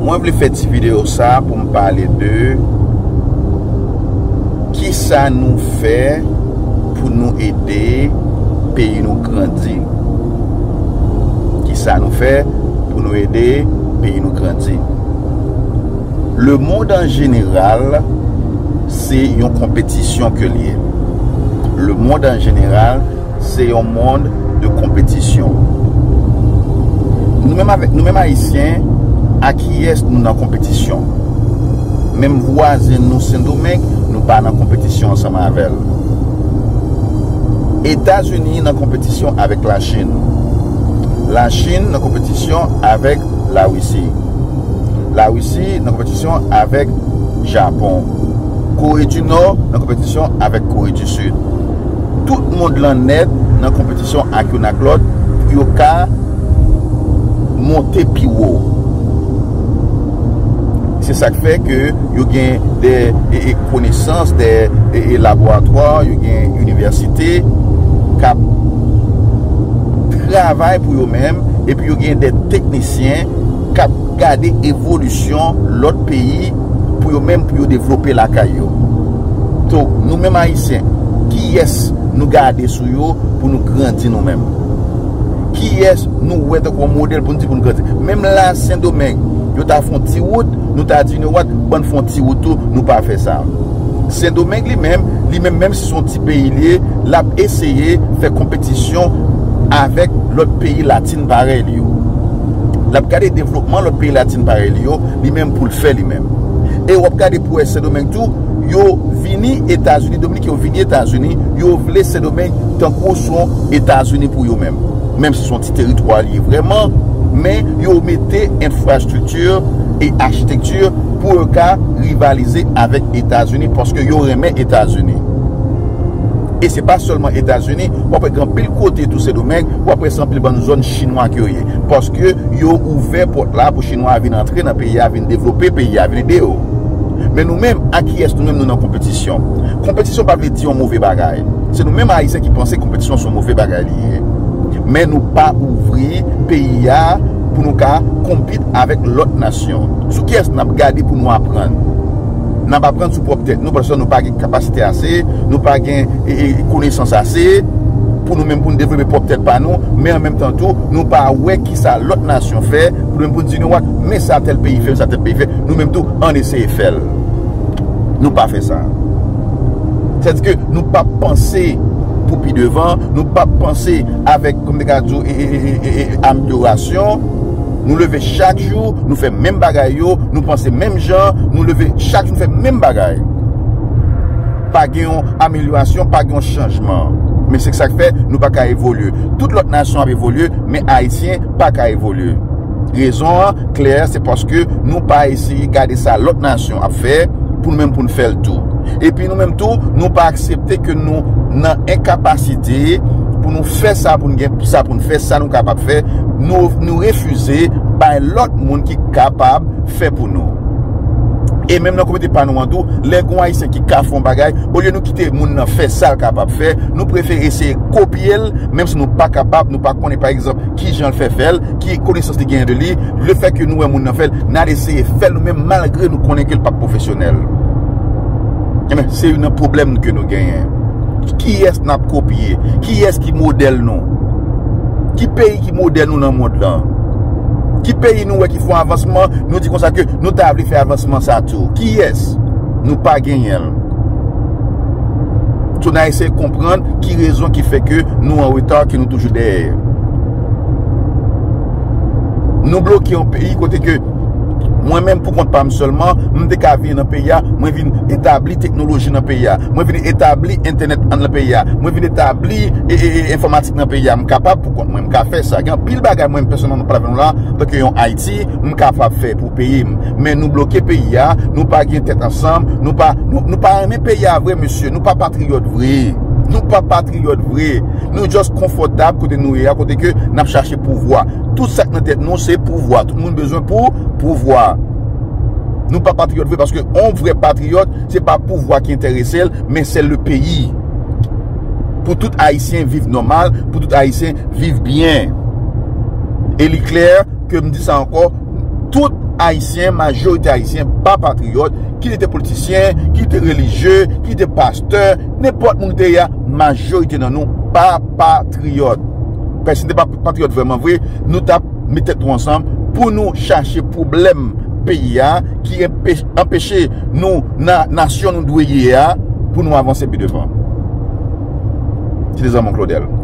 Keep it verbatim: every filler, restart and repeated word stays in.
Mwen vle fè ti videyo sa pou m pale de kisa nou fè pou nou ede peyi nou grandi. Kisa nou fè pou nou ede peyi nou grandi. Le monde en général, se yon konpetisyon ke l ye. Le monde en général, se yon mond de konpetisyon. Nou menm avèk, nou menm Ayisyen, a kiyès nou nan konpetisyon? Menm vwazen nou Sendomeng, nou pa nan konpetisyon ansanm avè l. Etazini nan konpetisyon avèk Lachin. Lachin nan konpetisyon avèk Larisi. Larisi nan konpetisyon avèk Japon. Kore di Nò nan konpetisyon avèk Kore di Sid. Tout mond lan nèt nan konpetisyon ak youn ak lòt pou yo ka monte pi wo. Se sa k fè ke yo gen de e, e, konesans, de e, e, laboratwa, yo gen inivèsite k ap travay pou yo menm, epi yo gen de teknisyen k ap gade evolisyon lòt peyi pou yo menm, pou yo devlope lakay yo. So, nou menm Ayisyen, kiyès nou gade sou yo pou nou grandi nou menm? Kiyès nou wè tankou yon modèl pou n di pou n grandi? Menm la, Sendomeng, yo ta fè yon ti wout, nou ta di, you know what, ban n fè yon ti wout tou, nou pa fè sa. Sendomeng li menm, li menm, menm si se yon ti peyi li ye, l ap eseye fè konpetisyon avèk lòt peyi latin parèy li yo. L ap gade devlopman lòt peyi latin parèy li yo, li menm pou l fè li menm. E w ap gade pou wè Sendomeng tou, yo vini Etazini, Dominik yo vini Etazini, yo vle Sendomeng tankou se yon Etazini pou yo menm. Menm si se yon ti teritwa li ye vrèman, men yo mete enfrastrikti e achitekti pou yo ka rivalize avèk Etazini, paske yo renmen Etazini. E se pa sèlman Etazini, w ap wè gen anpil kote tou Sendomeng, w ap wè se anpil bann zòn chinwa ke yo ye. Paske yo ouvè pòt la pou chinwa vin antre nan peyi a, vin devlope peyi a, vin ede yo. Men nou menm, a kiyès nou menm nou nan konpetisyon? Konpetisyon pa vle di yon move bagay. Se nou menm Ayisyen ki panse konpetisyon se yon move bagay li ye. Men nou pa ouvri peyi a pou nou ka konpit avèk lòt nasyon. Sou kiyès n ap gade pou nou aprann? N ap aprann sou pwòp tèt nou, paske nou pa gen kapasite ase, nou pa gen e, e, konesans ase pou nou menm, pou nou devlope pwòp tèt pa nou, men an menm tan tou, nou pa wè kisa lòt nasyon fè, pou nou menm pou n di nou, men sa tèl peyi fè, men sa tèl peyi fè, nou menm tou, ann eseye fè l. Nou pa fè sa. Sètadi ke nou p ap panse pou pi devan, nou p ap panse avèk, kòm te ka di w, e, e, amelyorasyon. Nou leve chak jou, nou fè menm bagay yo, nou panse menm jan, nou leve chak jou, nou fè menm bagay. Pa gen yon amelyorasyon, pa gen yon chanjman. Men se sa k fè nou pa ka evolye. Tout lòt nasyon ap evolye, men Ayisyen pa ka evolye. Rezon an klè, se paske nou pa eseye gade sa lòt nasyon ap fè, pou nou menm pou n fè l tou. Epi nou menm tou, nou pa aksepte ke nou nan enkapasite pou nou fè sa, pou n gen sa pou n fè, sa nou kapab fè. Nou, nou refize bay lòt moun ki kapab fè pou nou. E menm nan kominote pa nou an tou, lè gon Ayisyen ki ka fè yon bagay, olye nou kite moun nan fè sa l kapab fè, nou prefere eseye kopye l, menm si nou pa kapab, nou pa konnen, pa egzanp, ki jan l fè fè l, ki konesans li genyen de li, lefètke nou wè moun nan fè l, n al eseye fè l nou menm, malgre nou konnen ke l p ap pwofesyonèl. Ebyen, se youn nan pwoblèm ke nou genyen. Kiyès n ap kopye? Kiyès ki modèl nou? Ki peyi ki modèl nou nan mond lan? Ki peyi nou wè ki fè yon avansman, nou di konsa ke nou ta vle fè avansman sa tou? Kiyès? Nou pa genyen l. So, n a eseye konprann ki rezon ki fè ke nou an reta, ke nou toujou dèyè. Nou bloke yon peyi kote ke mwen menm pou kont pa m sèlman, m te ka vin nan peyi a, mwen vin etabli teknoloji nan peyi a, mwen vin etabli entènèt nan peyi a, mwen vin etabli e, e, e, enfòmatik nan peyi a, m kapab pou kont mwen, m ka fè sa. Gen anpil bagay mwen pèsonèlman, mwen pale avè nou la, antanke yon Ayiti, m kapab fè pou peyi m. Men nou bloke peyi a, nou pa gen tèt ansanm, nou pa, nou, nou pa renmen peyi a vre, mesye, nou pa patriyòt vre. Nou pa patriyòt vre. Nou just konfòtab kote nou ye a, kote ke n ap chache pouvwa. Tout sa k nan tèt nou, se pouvwa. Tout moun bezwen pou pouvwa. Nou pa patriyòt vre, paske yon vrè patriyòt, se pa pouvwa ki enterese l, men se le peyi. Pou tout Ayisyen viv nòmal, pou tout Ayisyen viv byen. E li klè ke m di sa ankò, tout Ayisyen, majorite Ayisyen pa patriyòt, ki li te politisyen, ki li te relijye, ki li te pastè, nenpòt moun ki te ye a, majorite nan nou pa patriyòt. Paske si nou te pa patriyòt vrèman vre, nou t ap met tèt nou ansanm pou nou chache pwoblèm peyi a ki anpe- anpeche nou nan nasyon nou dwe ye a pou nou avanse pi devan. Se te zanmi w Claudel.